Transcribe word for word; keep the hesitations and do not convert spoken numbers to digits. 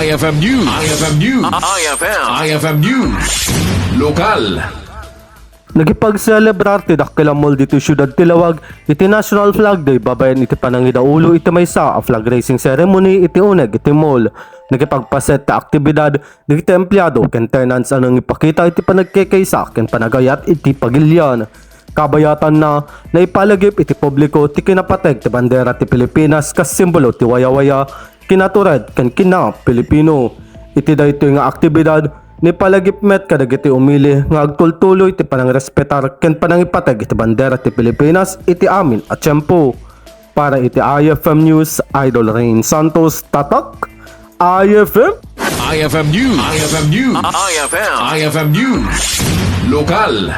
I F M News. I F M News. I F M. I F M News. Lokal. Nagipagselebrar ti dakkel a mall ditoy siudad ti Laoag iti National Flag Day babaen iti panangidaulo iti maysa a flag raising ceremony iti uneg iti mall. Nagipagpaset ti aktibidad dagiti empleado ken tenants a nangipakita iti panagkikaysa ken panagayat iti pagilian. Kabayatanna, naipalagip iti publiko ti kinapateg ti bandera ti Pilipinas kas simbolo ti wayawaya, kinatured ken kina-Pilipino. Iti daytoy nga aktibidad, naipalagip met kadagiti umili nga agtultuloy ti panangrespetar ken panangipateg iti bandera ti Pilipinas iti amin a tiempo. Para iti I F M News, Idol Rain Santos, Tatak, I F M. I F M News. I F M News. I F M. I F M News. Lokal.